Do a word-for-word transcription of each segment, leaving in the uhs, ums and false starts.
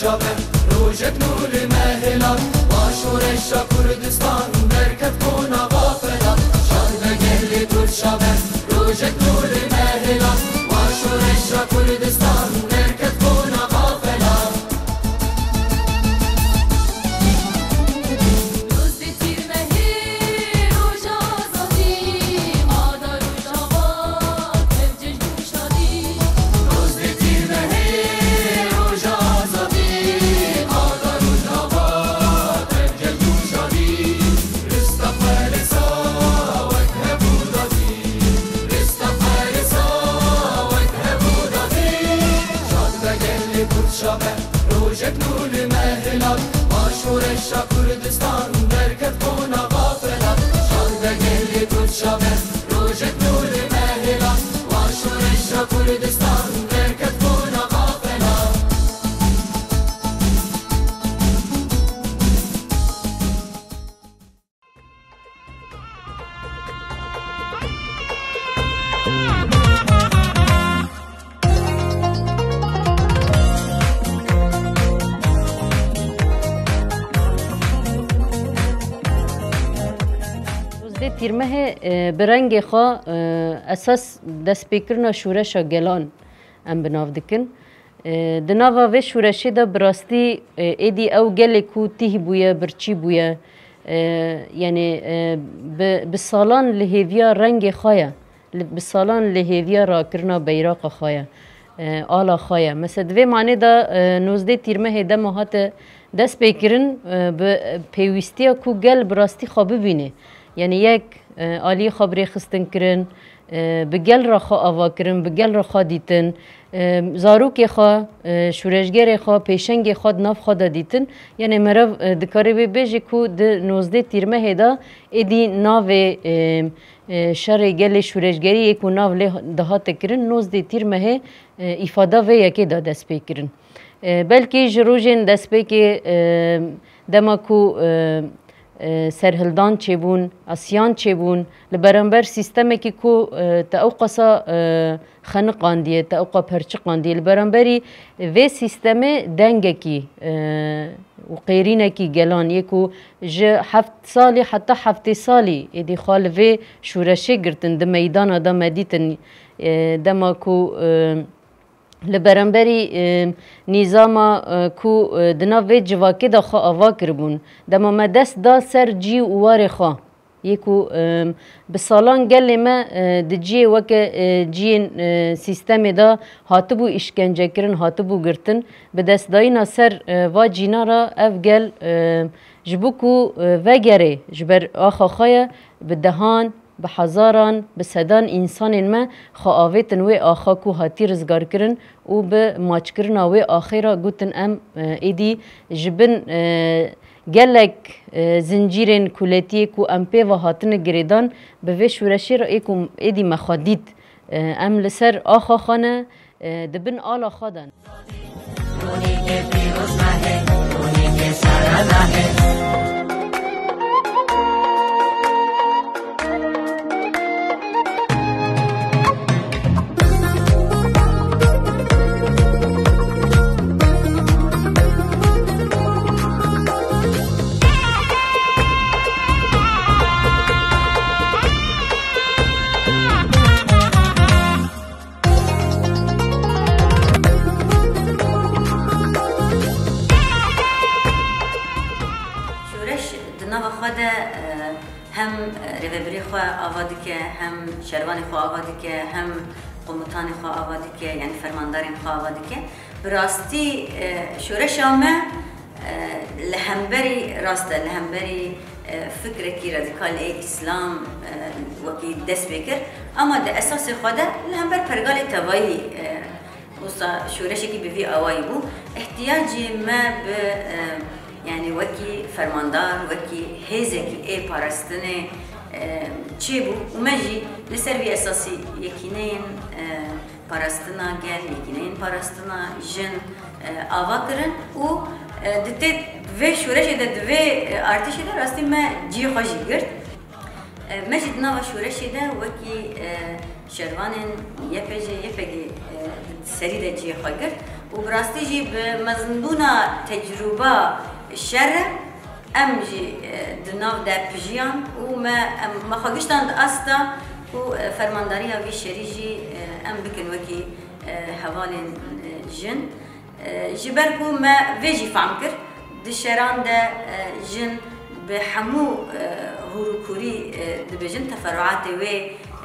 Şabe, rojek nûrê me hêla, va şoreşa Kurdistan derket qonaxa fela. Şad be gelê Kurd şabe, rojek nûrê me hêla, va şoreşa Kurdistan derket qonaxa fela. Nozdeh Tîrmehê, roja azadî, ma da Rojava, tev cejn û şadî. Nozdeh Tîrmehê, roja azadî, ma da Rojava, tev cejn û şadî. Rista peresa wek hebû dadî, rista peresa wek hebû dadî. Şad be gelê Kurd şabe, rojek nûrê me hilal, ma şoreşa Kurdistan derket qonaxa fela. Şad be gelê Kurd şabe, rojek nûrê me hilal, ma şoreşa Kurdistan derket qonaxa fela. Nozdeh Tîrmehê, e, bi rengê xwe, e, esas destpêkirina şoreşa gelan em bi nav dikin. E, di nava vê şoreşê de bi rastî, e, êdî ew gelê ku tîh bûye, birçî bûye, e, yanî, e, bi, bi salan li hêviya rengê xwe ye, li, bi salan li hêviya rakirina beyraqa xwe ye, e, ala xwe ye. Mesela di vê manê de, e, nozdeh Tîrmehê dema hate destpêkirin, e, bi pêwîstiya ku gel bi rastî xwe bibîne. Yanî yek, e, aliyê xwe bi rêxistin kirin, e, bi gel re xwe ava kirin, bi gel re xwe dîtin, e, zarokê xwe, e, şûreşgerê xwe, pêşengê xwe di nav xwe de dîtin. Yanî meriv, e, dikare wê bêje ku di nozdeh Tîrmehê de êdî navê, e, e, şerê gelê şûreşgerî yê ku nav lê dihate kirin, nozdeh Tîrmehê, e, îfada vê yekê da dest pê kirin. E, belkî ji rojên destpêkê, e, dema ku, e, e, serhildan çêbûn, asiyan çêbûn, li beramber sîstemekî ku, e, te ew qasa, e, xeniqandiye, te ew qa perçiqandiye. Li beramberî vê sîstemê dengekî, e, û qêrînekî gelan yê ku ji heft salî heta heftê salî êdî xwe li vê şûreşê girtin, di meydana de me dîtin, e, dema ku, e, li beramberî, e, nîzama, e, ku, e, di nav vê civakê de xwe ava kiribûn, dema me dest da ser cî û warê xwe, yê ku, e, bi salan gelê me, e, di ciyê weke, e, ciyên, e, sîstemê de hatibû îşkencekirin, hatibû girtin, bi destdayîna ser, e, va cîna re ev gel, e, ji bo ku, e, vegerê ji ber axa xwe ye, bi dehan, bi hezaran, bi sedan însanên me xwe avêtin wê axa ku hatî rizgarkirin û bi maçkirina wê axê re gotin, em, e, êdî ji bin, e, gelek, e, zincîrên kuletiyê ku em pê ve hatine girêdan, bi vê şûreşê re ê ku êdî me xwe dît. E, em li ser axa xwe ne, e, di bin ala xwe de ne. Şoreş di nava xwe de, e, hem rêvebirê xwe ava dike, hem şervanê xwe ava dike, hem komutanê xwe ava dike, yanî fermandarên xwe ava dike. Bi rastî, e, şoreşa me, e, li hemberî rast e, li hemberî, e, fikrekî radîkal ê Îslam, e, wekî dest pê kir. Ama di esasê xwe de li hember pergalê tevayî, e, wisa şoreşekî bi vî awayî bû. Îhtiyacê me bi, e, yanî wekî fermandar, wekî hêzekî ê parastinê, e, çêbû û me jî li ser vî esasî yekîneyên, e, parastina gel, yekîneyên parastina jin, e, ava kirin û, e, di tê vê şoreşê de, di vê, e, artêşê de rastî me cihê xwe jî girt. E, me jî di nava şoreşê de wekî, e, şervanên Y P J, Y P G, e, di serî de cihê xwe girt Û bi rastî jî bi mezinbûna tecrûba şer e, em jî, e, di nav de pijiyan û me, em, me xwe giştand asta ku, e, fermandariya vî şerî jî, e, em bikin wekî, e, hevalên, e, jin. E, ji ber ku me vê jî fehm kir, di şeran de, e, jin bi hemû, e, hûr û kûrî, e, dibêjin teferuatê wê,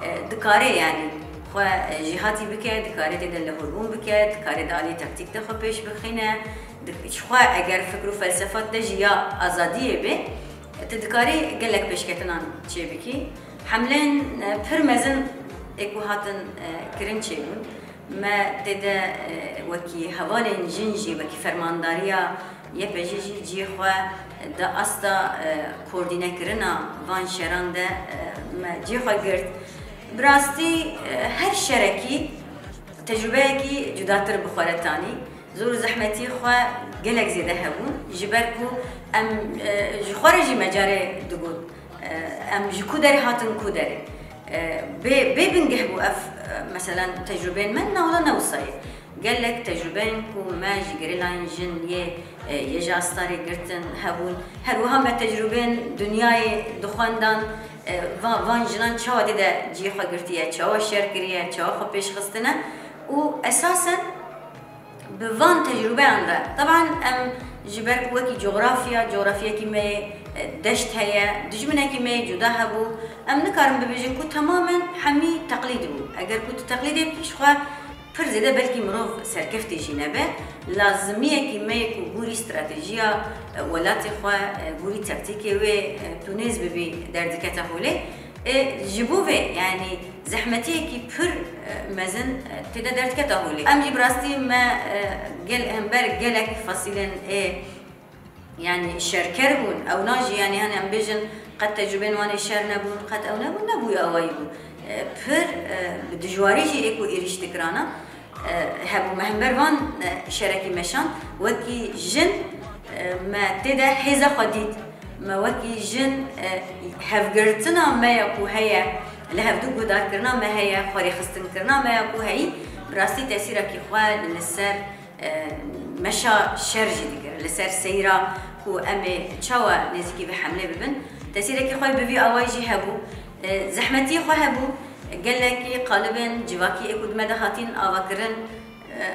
e, dikare, yanî xwe, e, jêhatî bike, dikare tê de lihûrbûn bike, dikare di aliyê taktîk de xwe pêş bixîne. Di-, ji xwe eger fikr û felsefat de jî ya azadiyê bê, tu dikarî gelek pêşketinan çêbikî. Hemlên, e, pir mezin ê ku hatin, e, kirin çêbûn. Me tê de, e, wekî hevalên jin jî, wekî fermandariya Y P J jî cihê xwe di asta, e, koordînekirina van şeran de, e, me cihê xwe girt. Bi rastî, e, her şerekî tecrûbeyekî cudatir bi xwe re tanî. Zor û zehmetiyê xwe gelek zêde hebûn, ji ber ku em, e, ji xwe re jî me carê digot, e, em ji ku derê hatin ku derê. E, bê, bê bingeh bû ev, e, meselen tecrûbeyên me, na wela ne wisa ye. Gelek tecrûbeyên ku me ji gerîlayên jin yê, e, yê ji Astarê girtin hebûn. Her wiha me tecrûbeyên dinyayê dixwendan, e, va-, van jinan çawa tê de cihê xwe girtiye, çawa şer kiriye, çawa xwe pêş xistine û esasen bi van tecrûbeyan re. Teban em ji ber ku wekî cografya, cografyekî me yê, e, deşt heye, dijminekî me yê cuda hebû, em nikarin bibêjin ku temamen hemî teqlîd bû. Eger ku tu teqlîdê bikî, ji xwe pir zêde belkî mirov serkeftî jî nebe. Lazimiyekî me yê ku gorî stratejiya, e, welatê xwe, e, gorî taktîkê wê, e, tu nêz bibî derdikete holê. E, ji bo vê, yanî zehmetiyekî pir, e, mezin, e, tê de derdikete holê. Em jî bi rastî me, e, gel-, hember gelek fasîlên ê, yanî şerker bûn. Ewna jî, yanî, hani em bêjin, qet tecrûbên wan ê şer nebûn, qet ew nebûn, nebûye awayî bû. E, pir, e, bi dijwarî jî ê ku êrîş dikirana, e, hebû. Me hember van, e, şerekî meşand, wekî jin, e, me tê de hêza xwe dît. Me wekî jin, e, hevgirtina me ya ku heye, li hevdû guhdarkirina me heye, xwerêxistinkirina me ya ku heyî, bi rastî tesîrekî xwe li ser, e, meşa şer jî dikir, li ser seyra ku em ê çawa nêzîkî vê hemlê bibin. Tesîrekî xwe bi vî awayî jî hebû. E, zehmetiyê xwe hebû. Gelekî qalibên civakî ê ku di me de hatîn avakirin, e,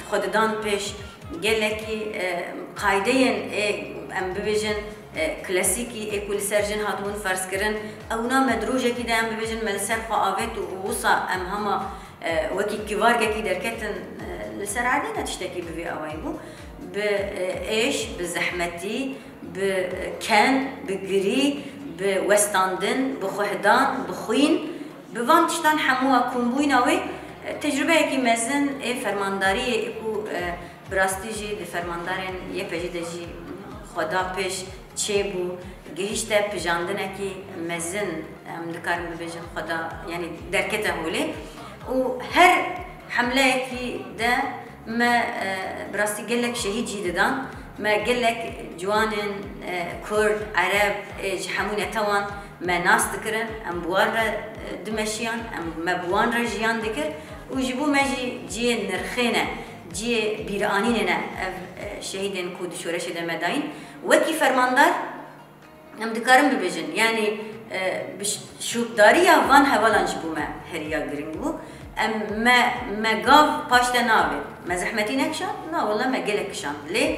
xwe didan pêş. Gelekî, e, qaydeyên ê, em bibêjin, e, klasîkî ê ku li ser jin hatibûn ferzkirin, ewna me di rojekî de, em bibêjin, me li ser xwe avêt û wisa em hema, e, wekî kivargekî derketin, e, li ser erdê ne tiştekî bi vî awayî bû. Bi, e, êş, bi zehmetî, bi, e, ken, bi girî, bi westandin, bi xwehdan, bi xwîn, bi van tiştan hemû a kombûyîna wê, e, tecrûbeyekî mezin ê fermandariyê ê ku, e, bi rastî jî di fermandarên Y P J de jî xwe da pêş çêbû, gihişte pijandinekî mezin, em dikarin bibêjin xwe da, yanî derkete holê. Û her hemleyekî de me, e, bi rastî gelek şehîd jî didan. Me gelek ciwanên, e, Kurd, Ereb, e, ji hemû netewan me nas dikirin. Em bi wan re, e, dimeşiyan, em, me bi wan re jiyan dikir û ji bo me jî cihê nirxê ne, cihê bîranînê ne ev, e, şehîdên ku di şoreşê de me dayîn. Wekî fermandar, em dikarin bibêjin, yanî, e, bi ş-, şûkdariya van hevalan ji bo me heriya giring bû. Em, me, me gav paş de navê. Me zehmetî nekişand? Na, wela me gelek kişand. Lê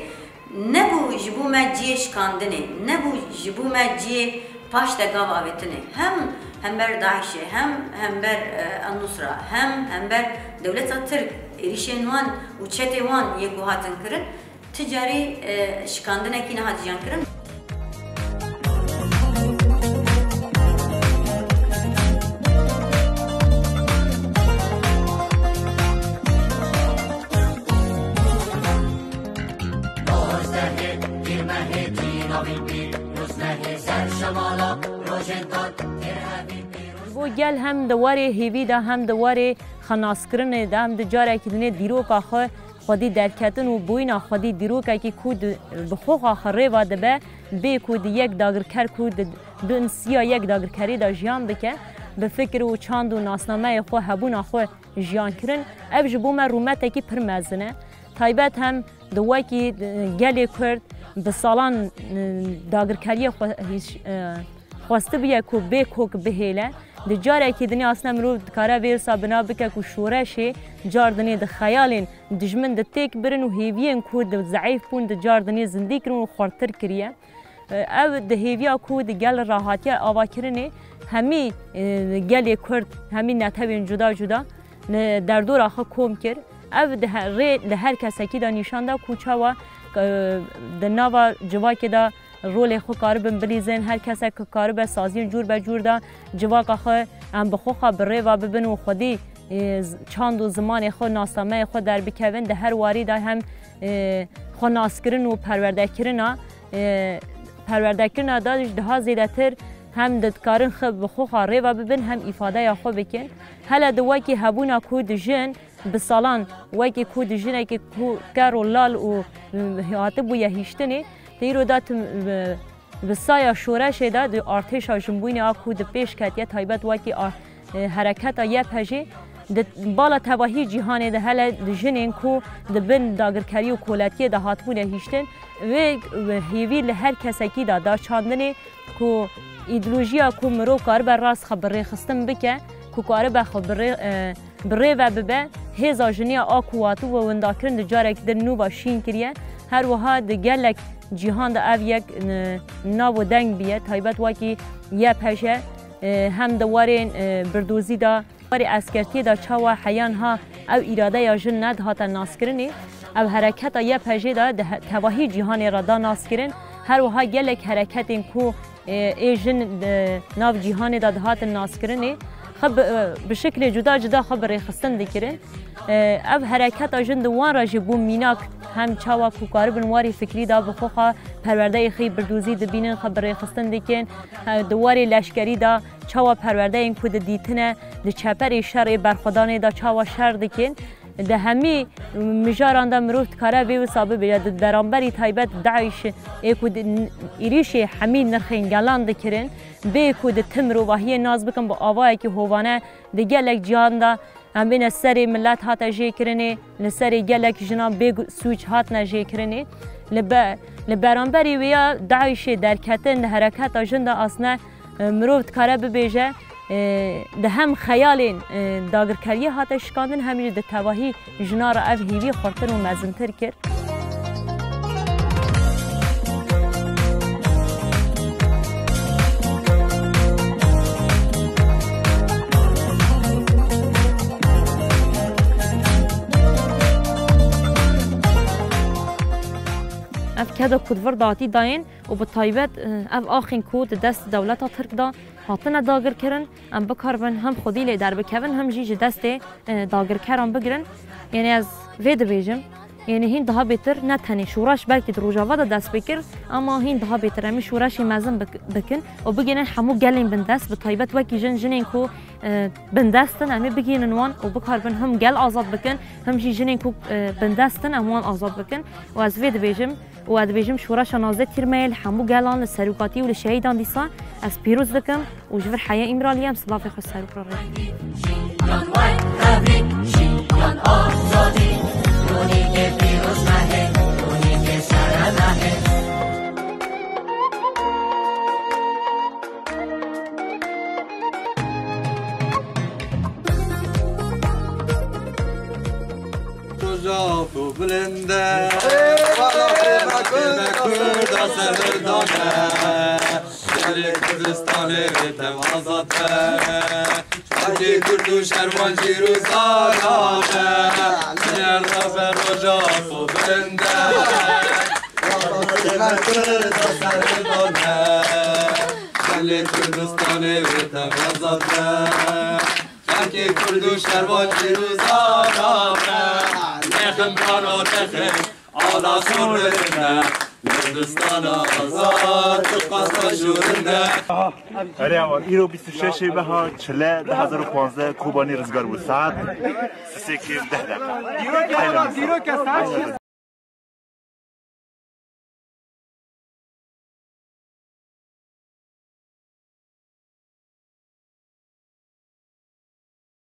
nebû ji bo me cihê şikandinê, nebû ji bo me cihê paş de gav avêtinê. Hem hember DAIŞê, hem hember, e, El-Nusra, hem hember dewleta Tirk, êrîşên wan û çetê wan yê ku hatin kirin, Ti carî, e, şikandinekî nehatiyan kirin. Bo gel hem di warê hêvî de, hem di warê xenaskirinê de, hem di carekî dinê dîroka xwe xwedî derketin û bûyîna xwedî dîrokekî ku di, bi xoxa xwe rêva dibe, bê ku di yek dagirker ku di, di nisiya yek dagirkerî de jiyan dike, bi fikir û çand û nasnameyê xwe, hebûna xwe jiyan kirin. Ev ji bo me rûmetekî pir mezin e. taybet hem di wekî, e, gelê Kurd bi salan, e, dagirkeriyê xwe, hîş-, e, xwestibûye ku bê kok bihêle. Di carekî dinê asne mirov dikare vê wisa bina bike ku şoreşê car dinê di xeyalên dijmin di têk birin û hêviyên ku di zeîf bûn di car dinê zindî kirin û xurtir kiriye. Ev di hêviya ku di gel re hatiye avakirinê hemî, e, gelê Kurd, hemî netewên cuda cuda li derdora xwe kom kir. Ev di he-, rê li her kesekî de nîşan da ku çawa, e, di nava civakê de rolê xwe karibin bilîzin, her kesek karibe saziyên cûr be cûr de civaka xwe em bi xwe xwe bi rêva bibin û xwedî, e, z-, çand û zimanê xwe, nasnameyê xwe derbikevin. Di her warî de hem, e, xwe naskirin û perwerdekirina, e, perwerdekirina da jî daha zêdetir hem dikarin xwe bi xwe xwe rêva bibin hem îfadeya xwe bikin. Hele di wekî hebûna ku di jin bi salan wekî ku di jinekê ku ker û lal û, e, hatibûye hîştinê, te îro da tim, e, bi saya şoreşê de di artêşa jinbûnê a ku di pêş ketiye, taybet wekî a, e, hereketa Y P G, di bala tevahî cîhanê de hele di jinên ku di bin dagirkerî û koletiyê de hatibûne hîştin, wê, wê hêvî li her kesekî de da çandinê ku îdeolojiya ku mirov karibe rast xwe bi rêxistin bike, ku karibe xwe bi rê, e, bi rê ve bibe, hêza jiniya a ku hatibû windakirin di carek din nû ve şîn kiriye. Her wiha di gelek cîhan de ev yek, e, nav û deng bûye, taybet wekî Y P G, e, hem di warên, e, birdozî de, warê eskertiyê de çawa heya niha ev îradeya jin nedihate naskirinê, ev hereketa Y P G de di he-, tevahî cîhanê re da naskirin, her wiha gelek hereketên ku, e, ê jin di nav cîhanê de dihatin naskirinê, xwe bi, e, bi şiklê cuda cuda xwe bi rêxistin dikirin. E, ev hereketa jin di wan re jî bû mînak, hem çawa ku karibin warê fikrî de bi xwe xwe perwerdeyê xwe yê birdozî dibînin, xwe bi rêxistin dikin, e, di warê leşkerî de çawa perwerdeyên ku di dîtine, di çeperê şerê berxwedanê de çawa şer dikin. Di hemî mijaran de mirov dikare vê wisa bibêje, di beramberî taybet DAIŞ ê ku di n-, êrîşê hemî nirxên gelan dikirin, bê ku di tim mirovahiyê nas bikin bi avayekî hovane di gelek cihan de em bêne serê milet hate jêkirinê, li serê gelek jinan bê gu-, sûc hatine jêkirinê. Li be-, li beramberî wê ya DAIŞê derketin di hereketa jin de asne, e, mirov dikare bibêje, e, di hem xeyalên, e, dagirkeriyê hate şikandin, hem jî di tevahî jina re ev hêvî xurtir û mezintir kir. Ev keda ku di vir de hatî dayên û bi taybet, e, ev axên ku di dest dewleta Tirk de hatine dagirkirin, em bikaribin hem xwedî lê derbikevin, hem jî ji destê, e, dagirkeran bigirin. Yanî ez vê dibêjim, yanî hîn daha bêtir ne tenê şoreş belkî di Rojava de dest pê kir, ama hîn daha bêtir em ê şoreşê mezin bik-, bikin û bigihînin hemû gelên bindest, bi taybet wekî jin, jinên ku, e, bindest in, em ê bigihînin wan û bikaribin him gel azad bikin, him jî jinên ku, e, bindest in, em wan azad bikin. Û ez vê dibêjim, û ez dibêjim, şoreşa nozdeh Tîrmeyê li hemû gelan, li serokatî û li şehîdan dîsa ez pîroz dikim û ji vir heya Îmraliyê em silavê xwe ser xwe rê. Roja xwe bilind e. Vala xêma Kurda ser dane. Şerê Kurdistanê wê tev azad be. Çavkê Kurd û şervan jîr û zana be. Ser da be roja xwe bilind e. Vala xêma Kurda ser dane. Şerê Kurdistanê wê tev azad be. Xelkê Kurd û şervan pîrozana me, nexim rano nexim, ala sorine, Kurdistana azad, tu qasta jurine. Erê awan, îro bîst û şeş ê meha çile du hezar û panzdeh Kobanê rizgar bû. Saet sisê kêm deh deqa. Dîrokê, dîrokê, saet şeş